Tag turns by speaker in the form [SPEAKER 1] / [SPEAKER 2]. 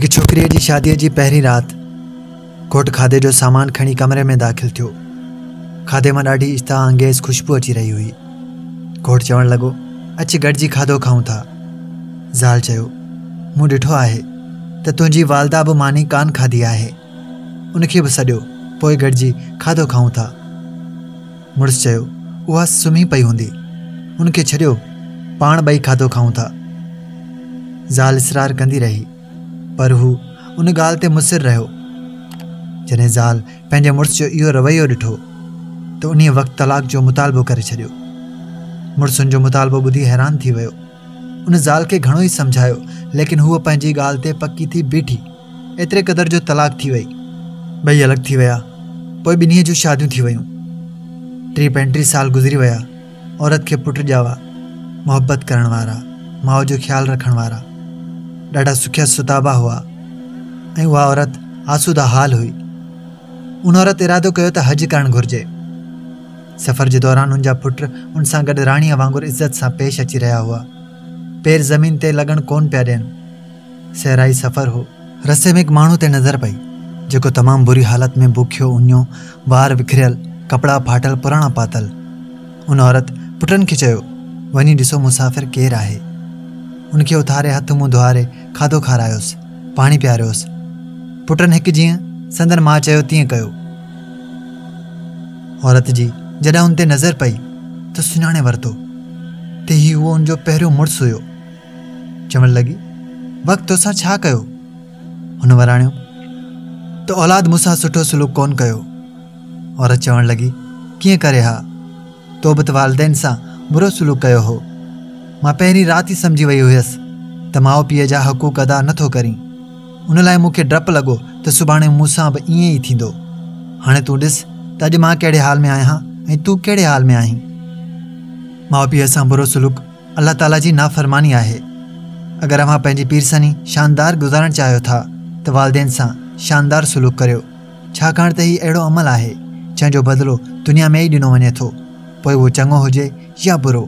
[SPEAKER 1] هڪ ڇوڪريء جي شاديء جي پهرين رات گهوٽ کاڌي جو سامان کڻي ڪمري ۾ داخل ٿيو. کاڌي مان ڏاڍي اشتها انگيز خوشبو اچي رهي هئي. گهوٽ چوڻ لڳو، اچ گڏجي کاڌو کائون ٿا. زال چيو، مون ڏٺو آهي ته تنهنجي والده به ماني ڪانه کاڌي آهي. ان کي به سڏيو، پوء گڏجي کاڌو کائون ٿا. مڙس چيو، اها سمهي پئي هوندي، ان کي ڇڏيو، پاڻ ٻئي کاڌو کائون ٿا. زال اصرار ڪندي رهي، پر هو ان ڳالهه تي مصر رهيو. جڏهن زال پنهنجي مڙس جو اهو رويو ڏٺو ته انهيء وقت طلاق جو مطالبو ڪري ڇڏيو. مڙس ان جو مطالبو ٻڌي حيران ٿي ويو. ان زال کي گهڻو ئي سمجهايو، ليڪن هوء پنهنجي ڳالهه تي پڪي ٿي بيٺي. ايتري قدر جو طلاق ٿي وئي. ٻئي الڳ ٿي ويا. پوء ٻنهي جون شاديون ٿي ويون. ٽيهه پنجٽيهه سال گذري ويا. عورت کي پٽ ڄاوا. محبت ڪرڻ وارا، ماء جو خيال رکڻ وارا. ڏاڍا سکيا ستابا هئا ۽ اها عورت آسوده حال هئي. ان عورت ارادو ڪيو ته حج ڪرڻ گهرجي. سفر جي دوران ان جا پٽ ان سان گڏ راڻيء وانگر عزت سان پيش اچي رهيا هئا. پير زمين تي لڳڻ ڪونه پيا ڏين. صحرائي سفر هو. رستي ۾ هڪ ماڻهو تي نظر پئي، جيڪو تمام بري حالت ۾ بکيو، اڃيو، وار وکريل، ڪپڙا ڦاٽل پراڻا پاتل. ان عورت پٽن کي چيو، وڃي ڏسو مسافر ڪير آهي. ان کي اٿاري هٿ منهن ڌوئاري کاڌو کارايوس، پاڻي پياريوس. پٽن هڪ جيئن سندن ماء چيو تيئن ڪيو. عورت جي جڏهن ان تي نظر پئي ته سڃاڻي ورتو ته هي اهو ان جو پهريون مڙس هيو. چوڻ لڳي، وقت توسان ڇا ڪيو؟ هن وراڻيو ته اولاد مون سان سٺو سلوڪ ڪونه ڪيو. عورت چوڻ لڳي، ڪيئن ڪري ها؟ تو به ته والدين سان برو سلوڪ ڪيو هو. مان پهرين رات ئي سمجهي وئي هيس ته ماء پيء جا حقوق ادا نه ٿو ڪرين. ان لاء مون کي ڊپ لڳو ته سڀاڻي مون سان به ائين ئي ٿيندو. هاڻي تون ڏس ته اڄ مان ڪهڙي حال ۾ آهيان ۽ تون ڪهڙي حال ۾ آهين. ماء پيء سان برو سلوڪ الله تعاليٰ جي نافرماني آهي. اگر اوهان پنهنجي پيرسني شاندار گذارڻ چاهيو ٿا ته والدين سان شاندار سلوڪ ڪريو، ڇاڪاڻ ته هي اهڙو عمل آهي جنهن جو بدلو دنيا ۾ ئي ڏنو وڃي ٿو، پوء اهو چڱو هجي يا برو.